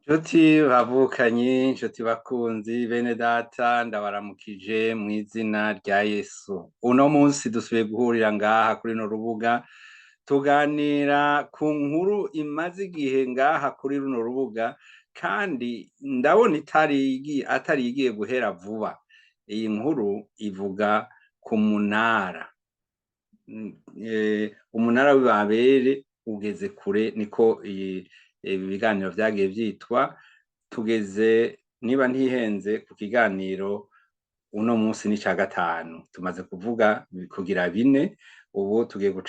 Nshuti bavukanyi, nshuti bakunzi, bene data, ndabaramukije mw'izina rya Yesu. Uno munsi dusubiye guhurira ngaha kuri runo rubuga, tuganira ku nkuru imaze igihe ngaha kuri runo rubuga, kandi ndabona atari igiye guhera vuba. Iyi nkuru ivuga ku munara. Umunara w'Ibabere ugeze kure, niko ibi biganiro vyagiye vyitwa. Tugeze, niba ntihenze, ku kiganiro uno munsi ni ica gatanu. Tumaze kuvuga kugira bine, ubu tugiye ku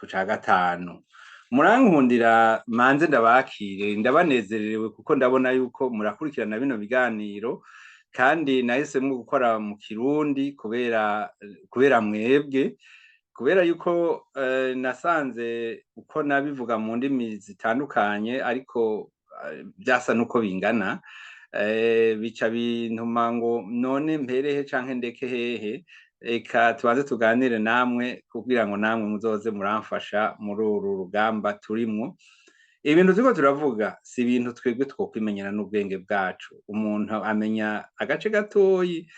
ca gatanu. Murankundira manze ndabakire, ndabanezerewe kuko ndabona yuko murakurikirana bino biganiro, kandi nahisemwo gukora mu Kirundi kubera mwebwe, kubera yuko nasanze uko nabivuga mu ndimi zitandukanye ariko vyasa nuko bingana, bica bintuma ngo none mperehe canke ndeke hehe. Reka tubanze tuganire namwe kugira ngo namwe muzoze muramfasha muri uru rugamba turimwo. Ibintu turiko turavuga si ibintu twebwe twokwimenyera n'ubwenge bwacu. Umuntu amenya agace gatoyi,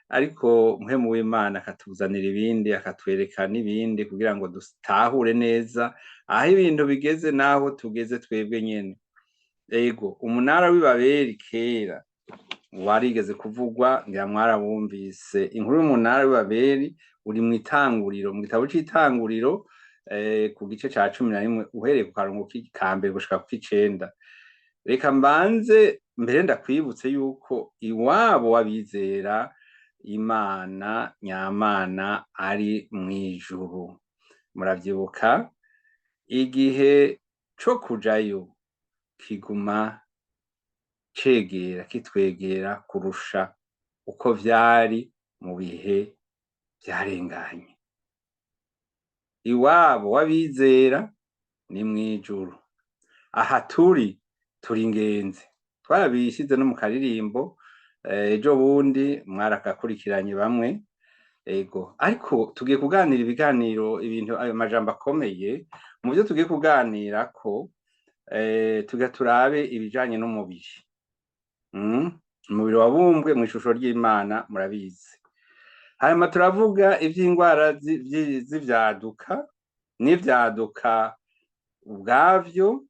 ariko mpwemu w'Imana akatuzanira ibindi, akatwereka n'ibindi kugira ngo dutahure neza aho ibintu bigeze n'aho tugeze twebwe nyene. Ego, umunara w'Ibaberi kera warigeze kuvugwa, ngira mwarabumvise. Inkuru y'umunara w'Ibaberi uri mw'itanguriro, mu gitabo c'itanguriro, ku gice ca 11 uhereye ku karongo ka mbere gushika ku k'icenda. Reka mbanze mbere ndakwibutse yuko iwabo w'abizera Imana nyamana ari mw'ijuru. Muravyibuka, igihe co kujayo kiguma cegera kitwegera kurusha uko vyari mu bihe vyarenganye. Iwabo w'abizera ni mw'ijuru. Aha turi ingenzi. Twarabishize no mu karirimbo ejo bundi mwarakakurikiranye bamwe. Ego, ariko tugiye kuganira ibiganiro, ibintu, ayo majambo akomeye. Mu vyo tugiye kuganirako, tugira turabe ibijanye n'umubiri. Umubiri wabumbwe mw'ishusho ry'Imana, murabizi. Hanyuma turavuga ivy'ingwara z'ivyaduka n'ivyaduka ubwavyo.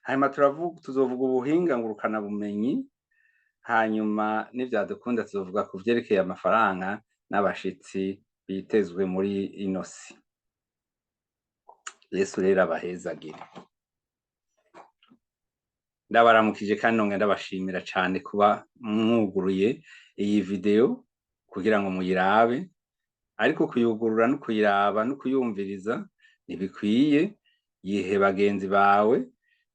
Hanyuma tuzovuga ubuhinga ngurukana bumenyi. Hanyuma nivyadukunda tuzovuga ku vyerekeye amafaranga n'abashitsi bitezwe muri ino si. Yesu rero abahezagire. Ndabaramukije kandi nongera ndabashimira cane kuba mwuguruye iyi video kugira ngo muyirabe, ariko kuyugurura no kuyiraba no kuyumviriza ntibikwiye. Yihe bagenzi bawe,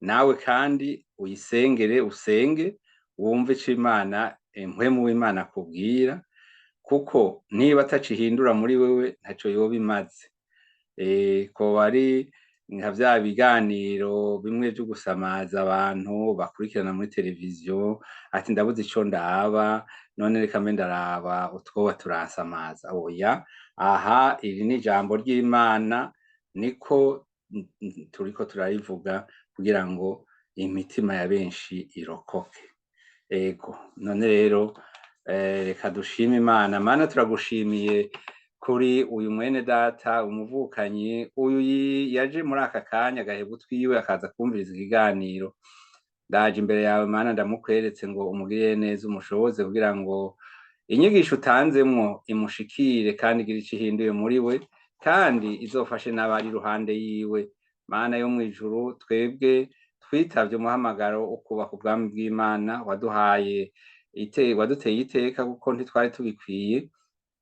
nawe kandi uyisengere, usenge wumve ico Imana, mpwemu w'Imana akubwira, kuko niba atacihindura muri wewe ntaco yoba imaze. Ko ari nka vya biganiro bimwe vyo gusamaza abantu bakurikirana muri televiziyo, ati ndabuze ico ndaba, none reka mbe ndaraba utwoba turansamaza. Oya, aha iri ni ijambo ry'Imana, niko turiko turarivuga kugira ngo imitima ya benshi irokoke. Ego, none rero reka dushime Imana. Mana, turagushimiye kuri uyu mwene data, umuvukanyi uyu yaje muri aka kanya agaheba utwiwe akaza kumviriza ikiganiro. Ndaje imbere yawe Mana, ndamukweretse ngo umugirire neza, umushoboze kugira ngo inyigisho utanzemwo imushikire kandi igire ico ihinduye muri we, kandi izofashe n'abari iruhande yiwe. Mana yo mw'ijuru, twebwe twitavye umuhamagaro wo kubaka ubwami bw'Imana, waduhaye waduteye iteka kuko ntitwari tubikwiye,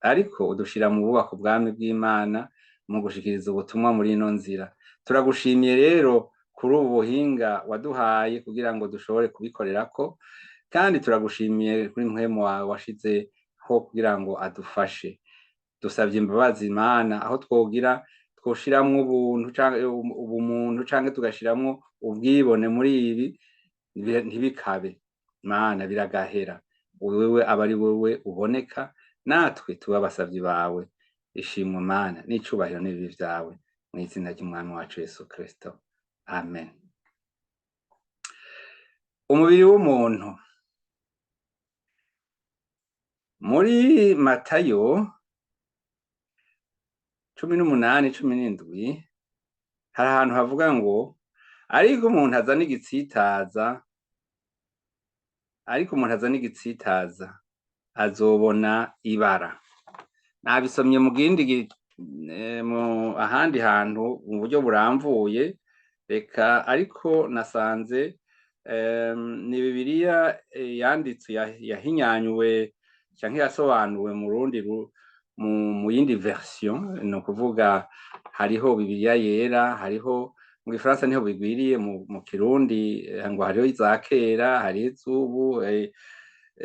ariko udushira mu bubaka ubwami bw'Imana mu gushikiriza ubutumwa muri ino nzira. Turagushimiye rero kuri ubu buhinga waduhaye kugira ngo dushobore kubikorerako, kandi turagushimiye kuri mpwemu wawe washizeho kugira ngo adufashe. Dusavye imbabazi Imana aho twogira twoshiramwo ubuntu canke ubumuntu canke tugashiramwo ubwibone muri ibi, ntibikabe Mana, biragahera. Wewe aba ari wewe uboneka, natwe tuba abasavyi bawe. Ishimwe Mana n'icubahiro n'ibibi vyawe, mw'izina ry'Umwami wacu Yesu Kristo, amen. Umubiri w'umuntu muri Matayo 18:17, hari ahantu havuga ngo: ariko umuntu azana igitsitaza, ariko umuntu azana igitsitaza azobona ibara. Nabisomye mu gindi, mu ahandi hantu mu buryo buramvuye, reka, ariko nasanze ni Bibiliya yanditswe, yahinyanyuwe canke yasobanuwe mu rundi, mu yindi version. Ni ukuvuga hariho Bibiliya yera, hariho mu Gifaransa niho bigwiriye, mu Kirundi ngo hariho iza kera, hariho izubu,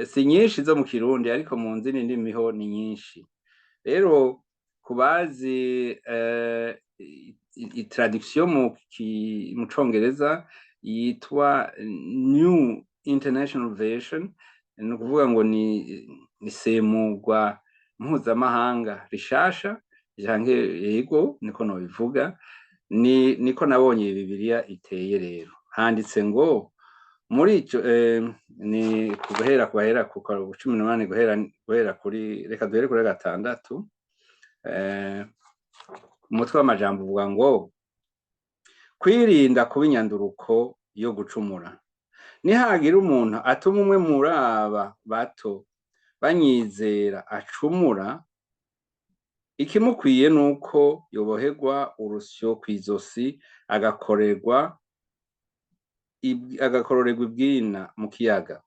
si nyinshi zo mu Kirundi, ariko mu zindi ndimi ho ni nyinshi. Rero ku bazi traduction mu Congereza yitwa New International Version, ni ukuvuga ngo ni isemurwa mpuzamahanga rishasha canke, yego, niko nobivuga, ni niko nabonye Bibiliya iteye. Rero handitse ngo muri ico, ni guhera kubahera ku 18, guhera kuri, reka duhere kuri 6. Umutwe w'amajambo uvuga ngo: kwirinda kuba inyanduruko yo gucumura. Nihagira umuntu atuma umwe muri aba bato banyizera acumura, ikimukwiye nuko yoboherwa urusyo kw'izosi, agakororerwa ibwina mu kiyaga.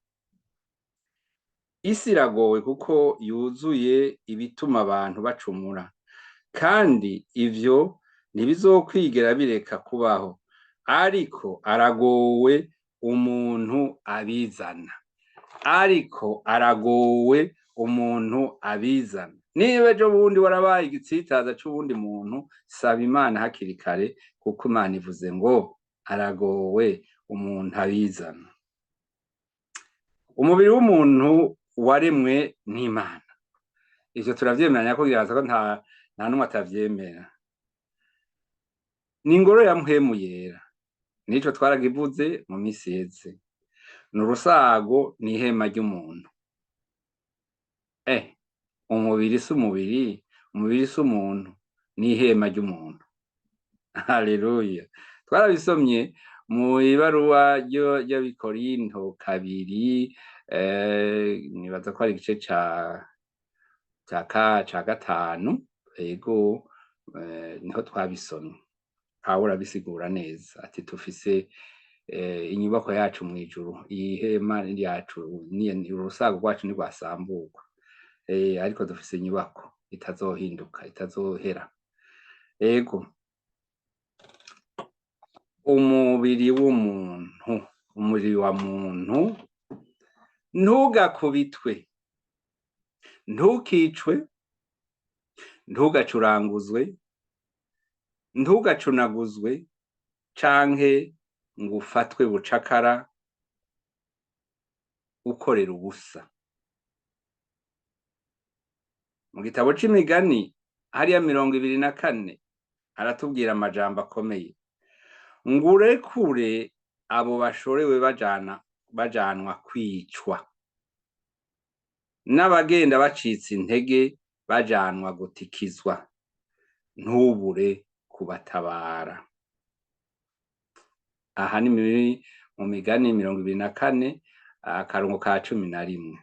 Isi iragowe kuko yuzuye ibituma abantu bacumura, kandi ivyo ntibizokwigera bireka kubaho, ariko aragowe umuntu abizana, ariko aragowe umuntu abizana. Niba ejo bundi warabaye igitsitaza c'uwundi muntu, saba Imana hakiri kare, kuko Imana ivuze ngo: aragowe umuntu abizana. Umubiri w'umuntu waremwe n'Imana, ivyo turavyemeranya ko ko nta n'umwe atavyemera. Ni ingoro ya Mpwemu Yera, nico twaragivuze mu misi iheze. Ni urusago, n'ihema ry'umuntu. Umubiri si umubiri, umubiri si umuntu, n'ihema ry'umuntu. Haleluya! Twarabisomye mu ibaruwa ry'Abikorinto 2, nibaza ko ari igice ca 5, ego, niho twabisomye. Pawulo abisigura neza ati: tufise inyubako yacu mw'ijuru, ihema ryacu, urusago rwacu ntirwasamburwa, ariko dufise inyubako itazohinduka, itazohera. Ego, umubiri w'umuntu, umubiri wa muntu ntugakubitwe, ntukicwe, ntugacuranguzwe, ntugacunaguzwe, canke ngo ufatwe bucakara ukorera ubusa. Mu gitabo c'Imigani hariya 24 aratubwira amajambo akomeye ngo: urekure abo bashorewe bajanwa kwicwa, n'abagenda bacitse intege bajanwa gutikizwa, ntubure kubatabara. Aha ni mu Migani 24, akarongo ka 11.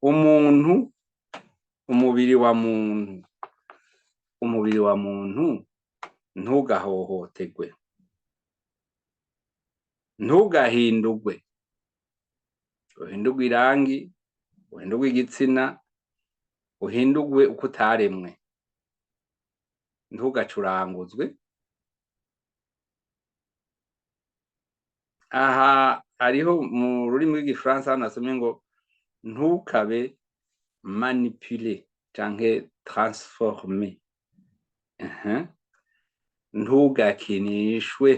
Umuntu, umubiri wa muntu, umubiri wa muntu ntugahohotegwe, ntugahindurwe, uhindurwe irangi, uhindurwe igitsina, uhindurwe uko utaremwe, ntugacuranguzwe. Aha hariho mu rurimi rw'Igifaransa hano nasomye ngo: ntukabe manipulé canke transformé, ntugakinishwe.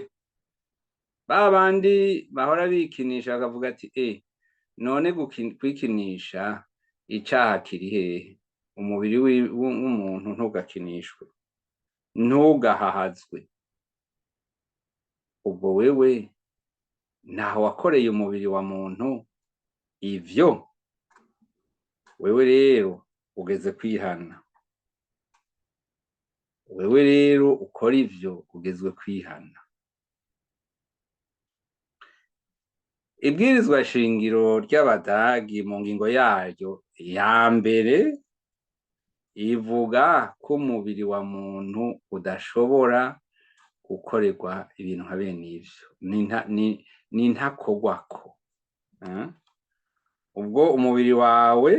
Ba bandi bahora bikinisha bakavuga ati: none kwikinisha icaha kiri hehe? Umubiri w'umuntu ntugakinishwe, ntugahahazwe. Ubwo wewe Ntaho wakoreye umubiri wa muntu ivyo? Wewe rero ugeze kwihana. Wewe rero ukora ivyo ugezwe kwihana. Ibwirizwa shingiro ry'Abadagi mu ngingo yaryo ya mbere ivuga ko umubiri wa muntu udashobora gukorerwa ibintu nka bene ivyo. Ni ntakogwako. Ubwo umubiri wawe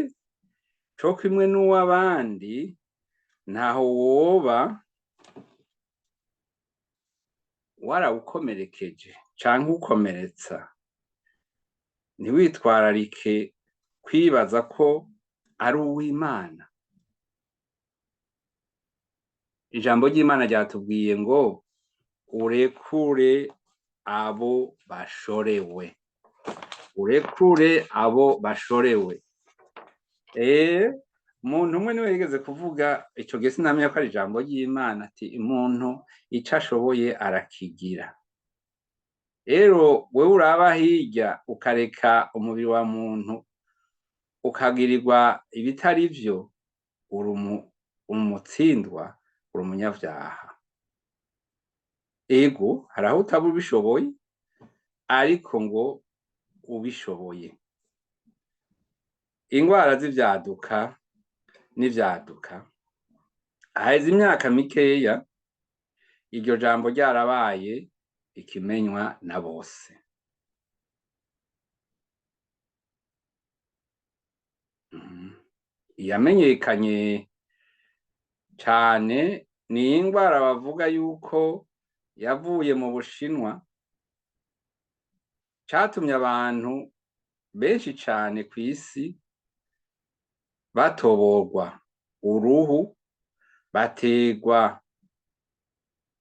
co kimwe n'uw'abandi ntaho woba warawukomerekeje canke ukomeretsa, ntiwitwararike kwibaza ko ari uw'Imana. Ijambo ry'Imana ryatubwiye ngo urekure abo bashorewe, urekure abo bashorewe. Umuntu umwe niwe yigeze kuvuga ico gihe, sinamenya ko ari ijambo ry'Imana, ati umuntu ico ashoboye arakigira. Rero wewe uraba hirya ukareka umubiri wa muntu ukagirirwa ibitari vyo, uri umutsindwa, uri umunyavyaha. Ego, hari aho utaba ubishoboye, ariko ngo ubishoboye. Ingwara z'ivyaduka n'ivyaduka, haheze imyaka mikeya iryo jambo ryarabaye ikimenywa na bose. Iyamenyekanye cane ni ingwara bavuga yuko yavuye mu Bushinwa, catumye abantu benshi cane kw'isi batoborwa uruhu,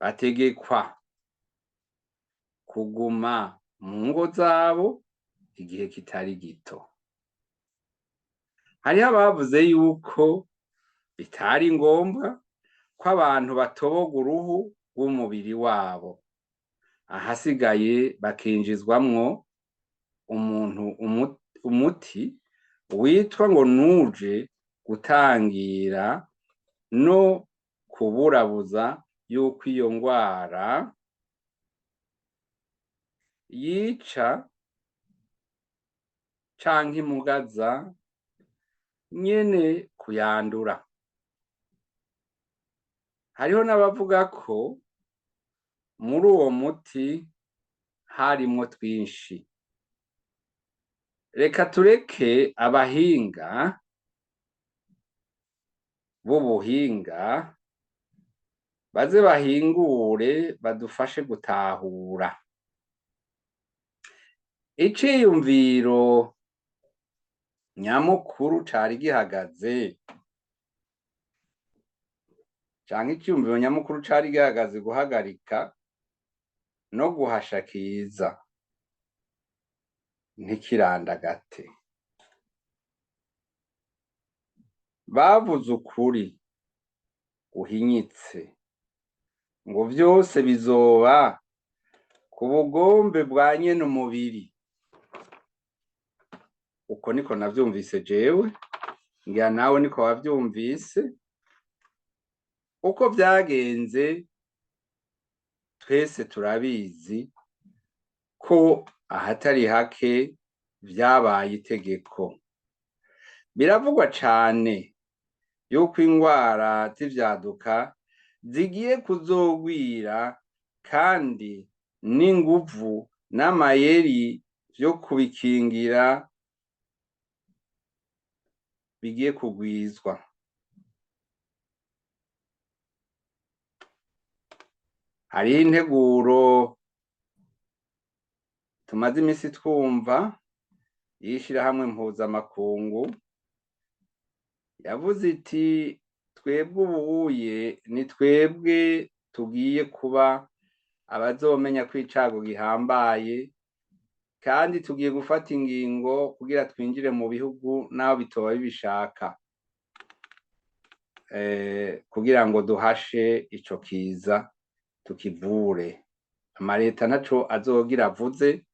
bategekwa kuguma mu ngo zabo igihe kitari gito. Hariho abavuze yuko bitari ngombwa ko abantu batoborwa uruhu rw'umubiri wabo, ahasigaye bakinjizwamwo umuntu umuti witwa ngo nuje gutangira no kuburabuza yuko iyo ngwara yica canke imugaza nyene kuyandura. Hariho n'abavuga ko muri uwo muti harimwo twinshi. Reka tureke abahinga b'ubuhinga baze bahingure badufashe gutahura. Iciyumviro nyamukuru cari gihagaze, canke iciyumviro nyamukuru cari gihagaze guhagarika no guhasha kiza ntikirandagate. Bavuze ukuri guhinyitse ngo vyose bizoba ku bugombe bwa nyene umubiri. Uko niko navyumvise jewe, ngira nawe niko wavyumvise. Uko vyagenze twese turabizi ko ahatari hake vyabaye itegeko. Biravugwa cane yuko ingwara z'ivyaduka zigiye kuzogwira, kandi n'inguvu n'amayeri vyo kubikingira bigiye kugwizwa. Hariho integuro tumaze imisi twumva y'ishirahamwe mpuzamakungu yavuze iti twebwe ubuye ni twebwe tugiye kuba abazomenya ko icago gihambaye, kandi tugiye gufata ingingo kugira twinjire mu bihugu naho bitoba bibishaka, kugira ngo duhashe ico kiza tukivure. Amareta ntaco azogira avuze,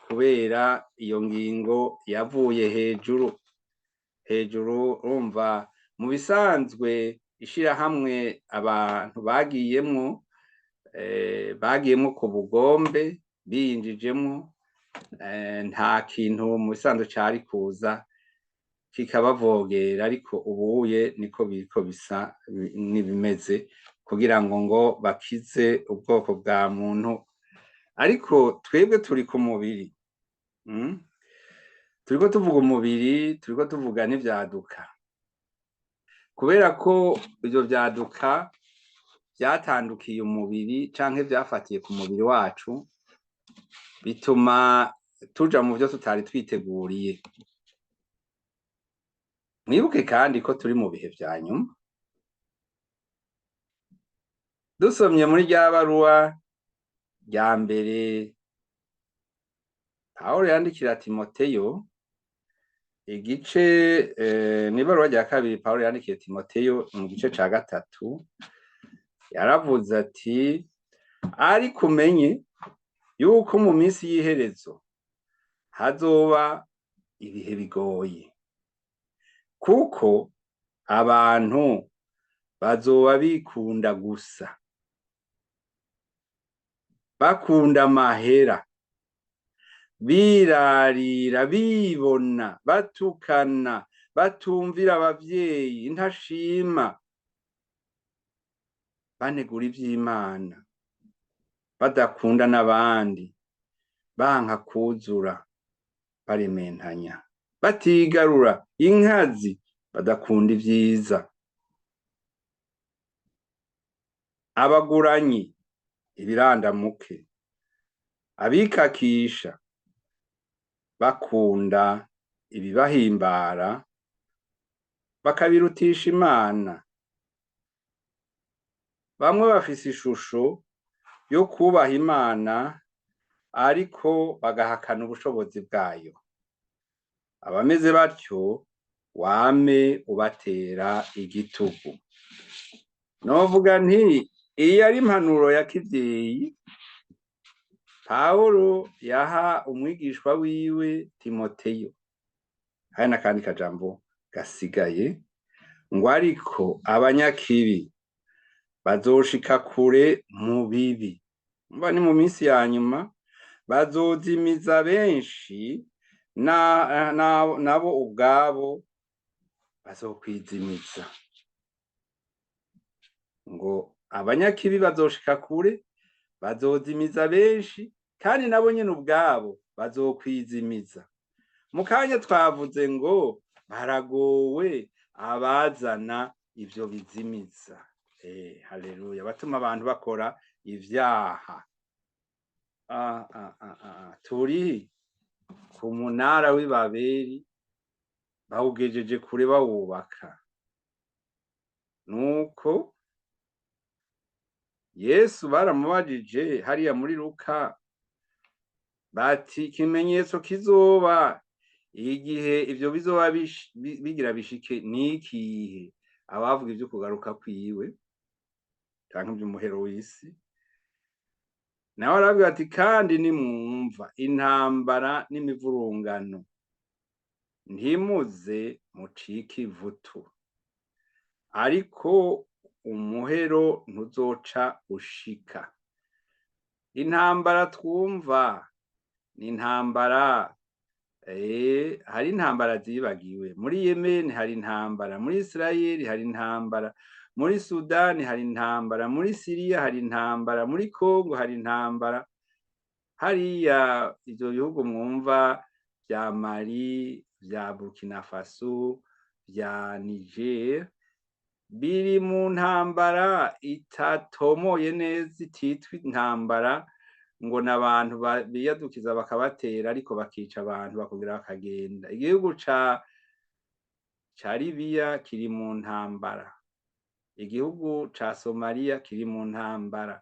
Kubera iyo ngingo yavuye hejuru hejuru. Urumva, mu bisanzwe ishirahamwe abantu bagiyemwo, bagiyemwo ku bugombe, biyinjijemwo, nta kintu mu bisanzwe cari kuza kikabavogera, ariko ubuye niko biriko bisa n'ibimeze kugira ngo bakize ubwoko bwa muntu. Ariko twebwe turi ku mubiri, Turiko tuvuga umubiri, turiko tuvuga n'ivyaduka, kubera ko ivyo vyaduka vyatandukiye umubiri canke vyafatiye ku mubiri wacu, bituma tuja mu vyo tutari twiteguriye. Mwibuke kandi ko turi mu bihe vya nyuma. Dusomye muri rya baruwa rya mbere Pawulo yandikira Timoteyo, igice, n'ibaruwa rya kabiri Pawulo yandikiye Timoteyo, mu gice ca 3, yaravuze ati: "Ariko umenye yuko mu minsi y'iherezo hazoba ibihe bigoye, kuko abantu bazoba bikunda gusa, bakunda amahera, birarira, bibona, batukana, batumvira abavyeyi, intashima, banegura ivy'Imana, badakunda n'abandi, banka kuzura, barementanya, batigarura, inkazi, badakunda ivyiza, abaguranyi, ibirandamuke, abikakisha, bakunda ibibahimbara bakabirutisha Imana. Bamwe bafise ishusho yo kubaha Imana, ariko bagahakana ubushobozi bwayo. Abameze batyo wame ubatera igitugu." Novuga nti iyi ari impanuro ya kivyeyi Pawulo yaha umwigishwa wiwe Timoteyo. Hari n'akandi kajambo gasigaye ngo: "Ariko abanyakibi bazoshika kure mu bibi." Mba ni mu minsi ya nyuma, bazozimiza benshi, nabo ubwabo bazokwizimiza. Ngo abanyakibi bazoshika kure, bazozimiza benshi, kandi nabo nyene ubwabo bazokwizimiza. Mu kanya twavuze ngo baragowe abazana ivyo bizimiza. Haleluya! Batuma abantu bakora ivyaha. Turi ku munara w'Ibaberi, bawugejeje kure, bawubaka. Nuko Yesu baramubajije hariya muri Luka bati: "Ikimenyetso kizoba igihe ivyo bizoba bigira bishike ni ikihe?" Abavuga ivyo kugaruka kwiwe canke ivy'umuhero w'isi, nawe arabwira ati: "Kandi nimwumva intambara n'imivurungano, ntimuze mucike ivutu, ariko umuhero ntuzoca ushika." Intambara twumva ni intambara, hari intambara zibagiwe. Muri Yemen hari intambara, muri Israel hari intambara, muri Sudani hari intambara, muri Siriya hari intambara, muri Congo hari intambara. Hariya ivyo bihugu mwumva vya Mali, vya Burkina Faso, vya Niger, biri mu ntambara itatomoye neza, ititwa intambara, ngo n'abantu biyadukiza bakabatera, ariko bakica abantu bakongera bakagenda. Igihugu ca Libiya kiri mu ntambara, igihugu ca Somaliya kiri mu ntambara,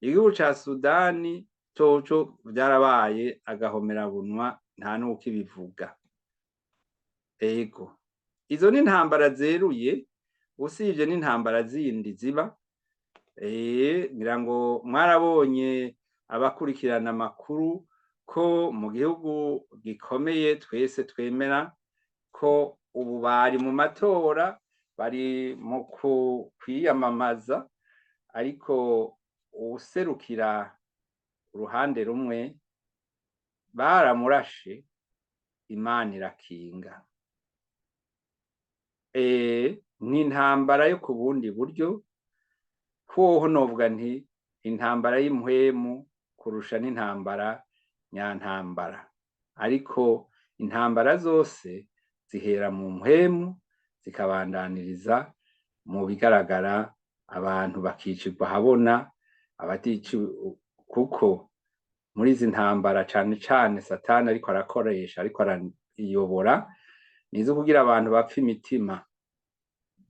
igihugu ca Sudani coco vyarabaye agahomerabunwa, nta n'uwukibivuga. Ego, izo ni intambara zeruye, usivye n'intambara zindi ziba. Ngira ngo mwarabonye, abakurikirana amakuru. Ko mu gihugu gikomeye twese twemera ko ubu bari mu matora, bari mu kwiyamamaza, ariko uwuserukira uruhande rumwe baramurashe, Imana irakinga. Ni intambara yo ku bundi buryo, hoho novuga nti intambara y'impwemu kurusha n'intambara nyantambara, ariko intambara zose zihera mu mpwemu zikabandaniriza mu bigaragara, abantu bakicirwa habona, abatici, kuko muri izi ntambara cane cane Satani ariko arakoresha, ariko arayobora, nizo kugira abantu bapfa imitima.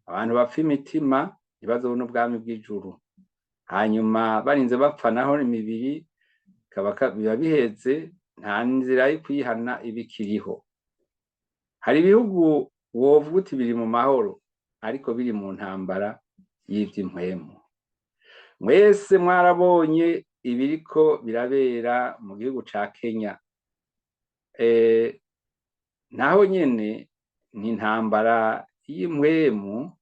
Abantu bapfa imitima ntibazobona ubwami bw'ijuru. Hanyuma barinze bapfa naho imibiri biba biheze, nta nzira yo kwihana iba ikiriho. Hari ibihugu wovuga uti biri mu mahoro, ariko biri mu ntambara y'ivy'impwemu. Mwese mwarabonye ibiriko birabera mu gihugu ca Kenya. Naho nyene ni intambara y'impwemu,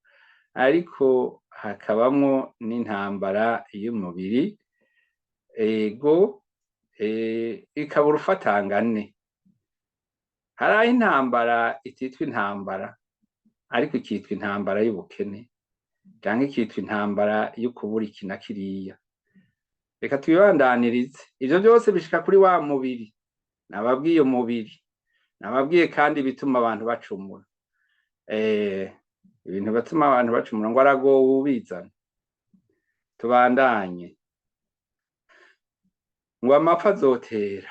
ariko hakabamwo n'intambara y'umubiri, ego, ikaba urufatangane. Hari aho intambara ititwa intambara, ariko ikitwa intambara y'ubukene, canke ikitwa intambara yo kubura iki na kiriya. Reka twibandanirize. Ivyo vyose bishika kuri wa mubiri. Nababwiye umubiri, nababwiye kandi ibituma abantu bacumura. Ibintu batuma abantu bacumura ngo aragowe ubizana. Tubandanye. Ngo amapfa azotera,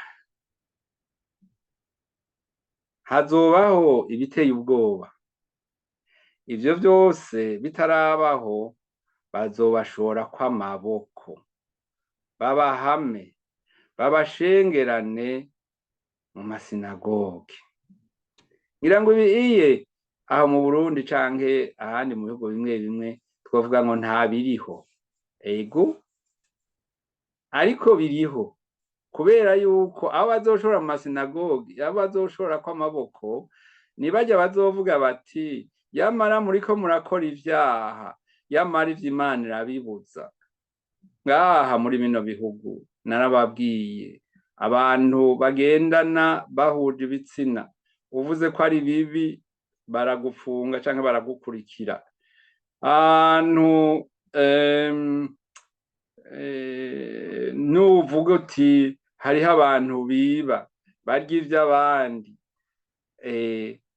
hazobaho ibiteye ubwoba. Ivyo vyose bitarabaho, bazobashorako amaboko, babahame, babashengerane mu masinagoge. Ngira ngo ibi aho mu Burundi canke ahandi mu bihugu bimwe bimwe twovuga ngo nta biriho. Ego, ariko biriho, kubera yuko abo bazoshora mu masinagogi, abo bazoshorako amaboko, ni barya bazovuga bati yamara muriko murakora ivyaha, yamara ivyo Imana irabibuza. Ngaha muri bino bihugu narababwiye, abantu bagendana bahuje ibitsina, uvuze ko ari bibi baragufunga canke baragukurikira. Ahantu nuvuga uti hariho abantu biba barya ivy'abandi,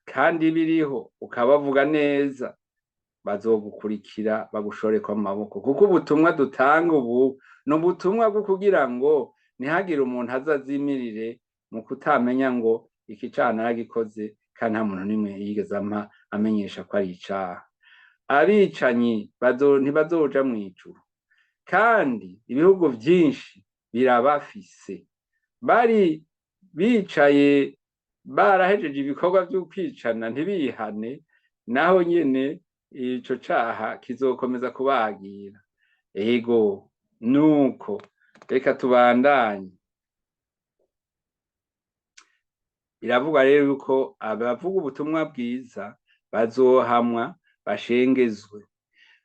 kandi biriho, ukabavuga neza, bazogukurikira bagushoreko amaboko. Kuko ubutumwa dutanga ubu ni ubutumwa bwo kugira ngo ntihagire umuntu aza azimirire mu kutamenya ngo iki caha naragikoze, kandi nta muntu n'umwe yigeze ampa amenyesha ko ari icaha. Abicanyi ntibazoja mw'ijuru, kandi ibihugu vyinshi birabafise, bari bicaye barahejeje ibikorwa vy'ukwicana ntibihane, naho nyene ico caha kizokomeza kubagira. Ego, nuko reka tubandanye. Biravugwa rero yuko abavuga ubutumwa bwiza bazohamwa, bashengezwe,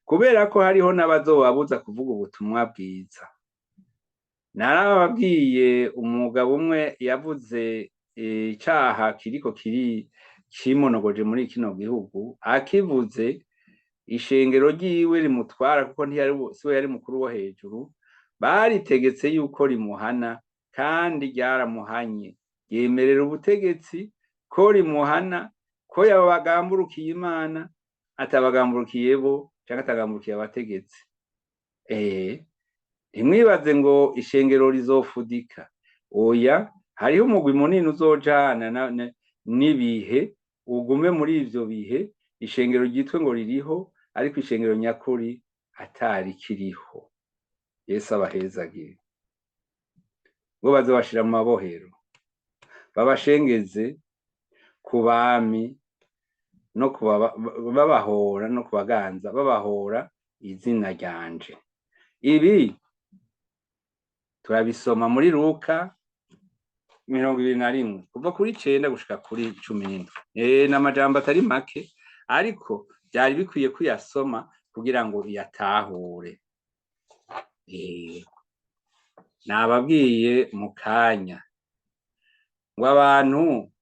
kubera ko hariho n'abazobabuza kuvuga ubutumwa bwiza. Narababwiye umugabo umwe yavuze icaha kiriko kiri kimonogoje muri kino gihugu, akivuze ishengero ryiwe rimutwara, kuko ntiyari siwe yari mukuru wo hejuru, baritegetse yuko rimuhana, kandi ryaramuhanye. Yemerera ubutegetsi ko rimuhana, ko yabagamburukiye Imana, atabagamburukiye bo, canke atagamburukiye abategetsi. Ntimwibaze ngo ishengero rizofudika. Oya, hariho umugwi munini uzojana n'ibihe, ugume muri ivyo bihe, ishengero ryitwe ngo ririho, ariko ishengero nyakuri atarikiriho. Yesu abahezagire. Ngo bazobashira mu mabohero, babashengeze ku bami no babahora no kubaganza, babahora izina ryanje. Ibi turabisoma muri Luka 21, kuva kuri 9 gushika kuri 17. Ni amajambo atari make, ariko vyari bikwiye kuyasoma kugira ngo uyatahure. Nababwiye mu kanya ngo abantu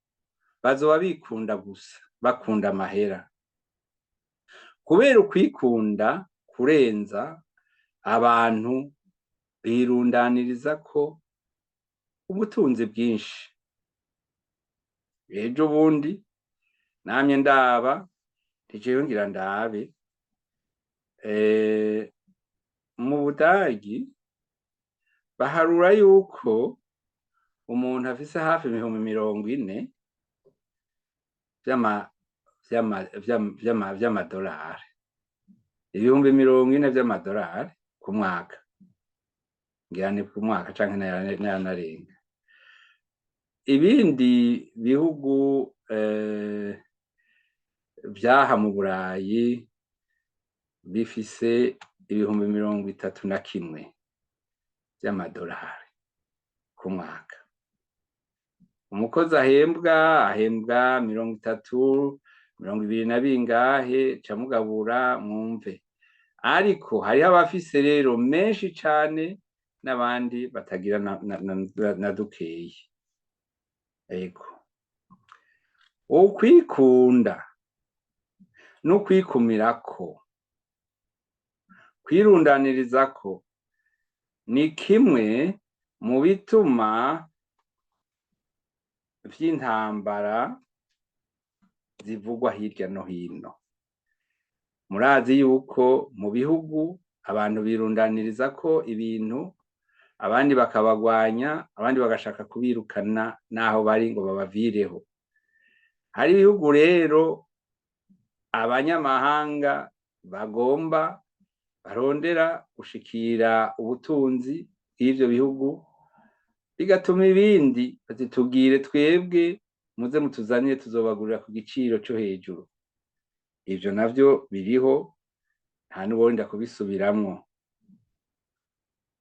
bazoba bikunda gusa, bakunda amahera. Kubera ukwikunda kurenza, abantu birundaniriza ko ubutunzi bwinshi. Ejo bundi namye ndaba, ntijewe ngira ndabe, mu Budagi baharura yuko umuntu afise hafi 40,000 vy'amadolari, 40,000 vy'amadolari ku mwaka, ngira ni ku mwaka canke n'ayanarenga. Ibindi bihugu vyaha mu Burayi bifise 31,000 vy'amadolari ku mwaka. Umukozi ahembwa 30, 20 na bingahe, ca mugabura mwumve. Ariko hariho abafise rero menshi cane n'abandi batagira na dukeyi. Ego. Ukwikunda n'ukwikumirako, kwirundanirizako ni kimwe mu bituma vy'intambara zivugwa hirya no hino. Murazi yuko mu bihugu abantu birundanirizako ibintu, abandi bakabagwanya, abandi bagashaka kubirukana n'aho bari ngo babavireho. Hari ibihugu rero abanyamahanga bagomba barondera gushikira ubutunzi bw'ivyo bihugu, bigatuma ibindi bazitubwire twebwe muze mutuzanire tuzobagurira ku giciro co hejuru. Ivyo navyo biriho, nta n'uworinda kubisubiramwo.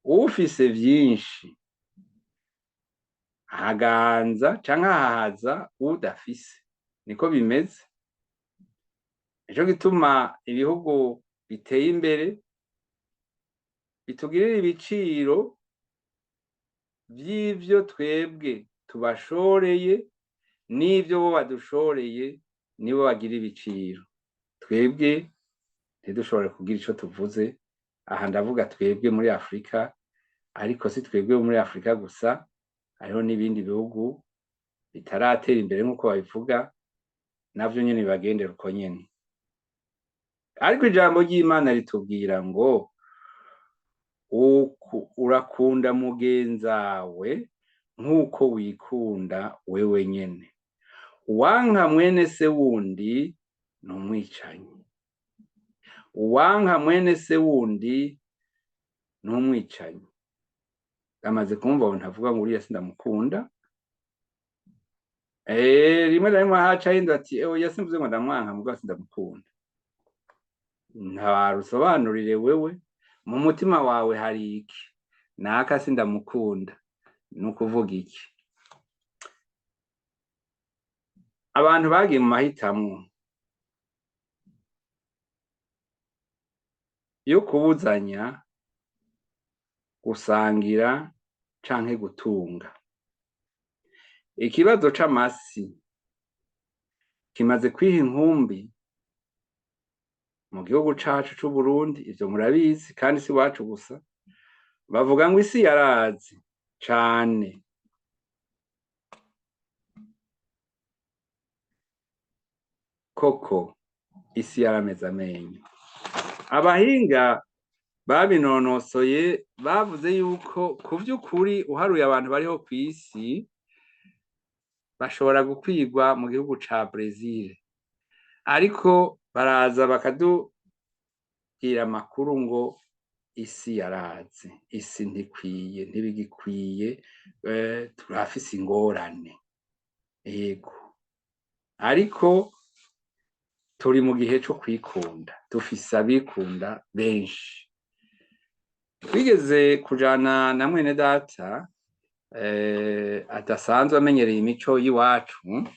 Ufise vyinshi ahaganza canke ahahaza udafise, niko bimeze. Nico gituma ibihugu biteye imbere bitugirira ibiciro vy'ivyo twebwe tubashoreye n'ivyo bo badushoreye, nibo bagira ibiciro. Twebwe ntidushobore kugira ico tuvuze. Aha ndavuga twebwe muri Afrika, ariko si twebwe muri Afrika gusa, hariho n'ibindi bihugu bitaratera imbere nk'uko babivuga, navyo nyene bibagendera uko nyene. Ariko ijambo ry'Imana ritubwira ngo urakunda mugenzawe nk'uko wikunda wewe nyene. Uwanka mwene se wundi ni umwicanyi. Uwanka mwene se wundi ni umwicanyi. Amaze kumva ngo ntavuga ngo uriya sindamukunda. Rimwe na rimwe haca hindu ati oya simvuze ngo ndamwanka, mugabo sindamukunda. Ntarusobanurire wewe mu mutima wawe hari iki? Naka sindamukunda, ni ukuvuga iki? Abantu bagiye mu mahitamwo yo kubuzanya gusangira canke gutunga. Ikibazo c'amasi kimaze kwiha inkumbi mu gihugu cacu c'Uburundi, ivyo murabizi kandi si iwacu gusa. Bavuga ngo isi yarazi cane. Koko isi yarameze amenyo. Abahinga babinonosoye bavuze yuko ku vy'ukuri uharuye abantu bariho kw'isi bashobora gukwirwa mu gihugu ca Brezil, ariko baraza bakadubwira amakuru ngo isi yaraze, isi ntikwiye, ntibigikwiye, turafise ingorane. Yego, ariko turi mu gihe co kwikunda, dufise abikunda benshi. Twigeze kujana na mwene data Adasanzwe amenyereye imico y'iwacu,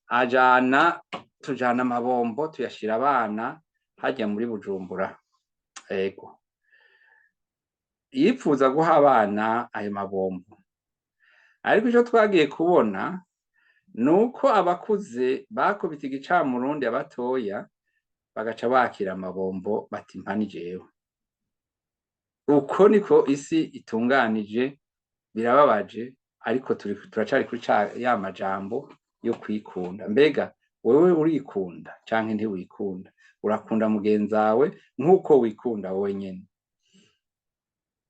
ajana tujana amabombo tuyashira abana harya muri Bujumbura. Ego, yipfuza guha abana ayo mabombo, ariko ico twagiye kubona nuko abakuze bakubita igicamurundi, abatoya bagaca bakira amabombo bati: "Mpa ni jewe." Uko niko isi itunganije. Birababaje, ariko turacari kuri ya majambo yo kwikunda. Mbega wewe urikunda canke ntiwikunda? Urakunda mugenzawe nk'uko wikunda wowe nyene?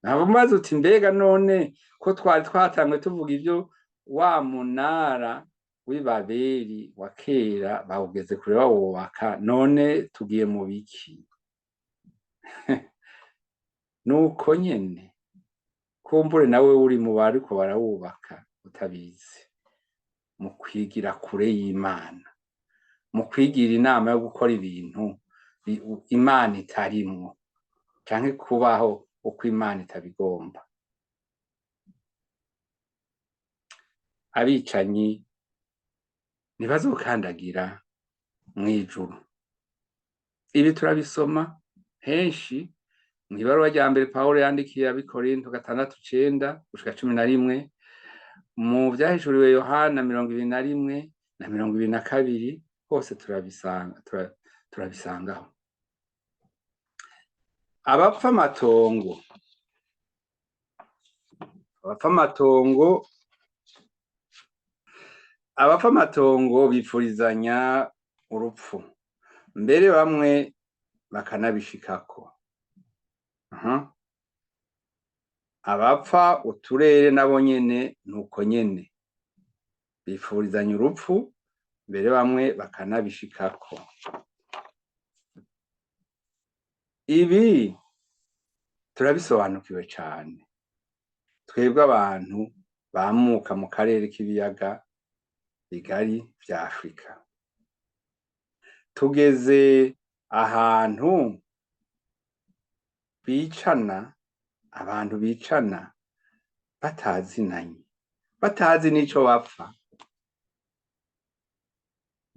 Ntabwo mbaza uti: "Mbega none ko twari twatangwe tuvuga ivyo wa munara w'Ibabeli wa kera bawugeze kure bawubaka, none tugiye mu biki?" Nuko nyene kumbure nawe uri mu bariko barawubaka utabizi, mu kwigira kure y'Imana, mu kwigira inama yo gukora ibintu Imana itarimwo, canke kubaho uko Imana itabigomba. Abicanyi ntibazokandagira mw'ijuru. Ibi turabisoma henshi mw'ibaruwa rya mbere Pawulo yandikiye ab'Ikorinto, 6:9 gushika 11, mu vyahishuriwe Yohana 21 na 22, hose turabisanga, turabisangaho. Abapfa amatongo, abapfa amatongo, abapfa amatongo bipfurizanya urupfu, mbere bamwe bakanabishikako. Abapfa uturere nabo nyene nuko nyene bifurizanya urupfu, mbere bamwe bakanabishikako. Ibi turabisobanukiwe cane twebwe abantu bamuka mu karere k'ibiyaga bigari vya Afrika. Tugeze ahantu bicana, abantu bicana batazinanye, batazi n'ico bapfa.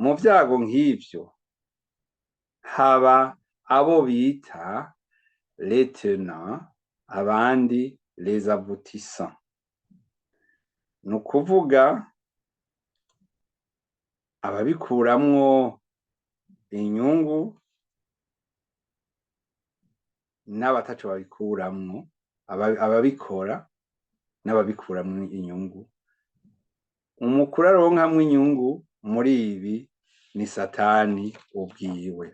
Mu vyago nk'ivyo haba abo bita les tenants, abandi les aboutissants. Ni ukuvuga ababikuramwo inyungu n'abataco babikuramwo, ababikora n'ababikuramwo inyungu. Umukuru aronkamwo inyungu muri ibi ni Satani ubwiwe.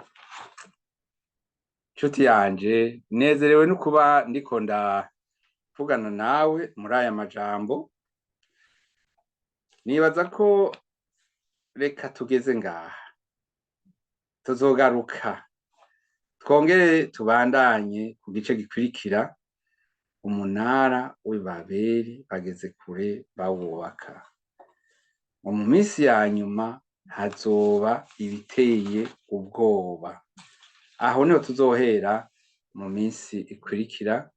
Nshuti yanje, nezerewe no kuba ndiko ndavugana nawe muri aya majambo. Nibaza ko reka tugeze ngaha, tuzogaruka twongere tubandanye ku gice gikurikira, umunara w'Ibabeli bageze kure bawubaka. Ngo mu minsi ya nyuma hazoba ibiteye ubwoba. Aho niho tuzohera mu minsi ikurikira.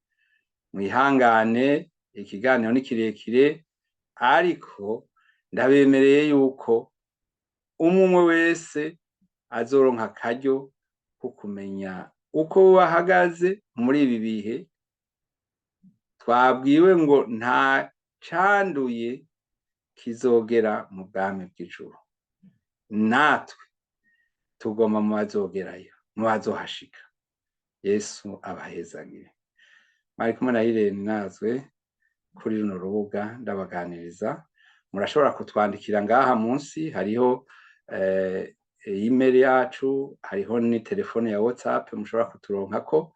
Mwihangane, ikiganiro ni kirekire, ariko ndabemereye yuko umwe umwe wese azoronka akaryo ko kumenya uko bahagaze muri ibi bihe twabwiwe ngo nta canduye kizogera mu bwami bw'ijuru. Natwe tugomba mu bazogerayo, mu bazohashika. Yesu abahezagire. Mwari kumwe na Irene Nazwe kuri runo rubuga ndabaganiriza. Murashobora kutwandikira ngaha munsi, hariho email yacu, hariho ni telefone ya WhatsApp mushobora kuturonkako.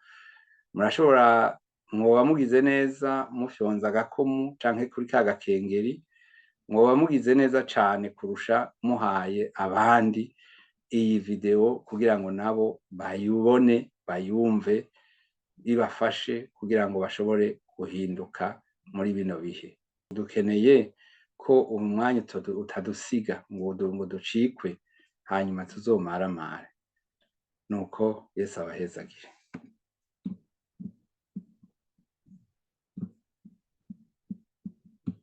Murashobora, mwoba mugize neza mufyonza agakumu canke kuri ka gakengeri, mwoba mugize neza cane kurusha muhaye abandi iyi video kugira ngo nabo bayibone, bayumve, ibafashe kugira ngo bashobore guhinduka muri bino bihe. Dukeneye ko umwanya utadusiga ngo ducikwe, hanyuma tuzomaramare. Nuko Yesu abahezagire.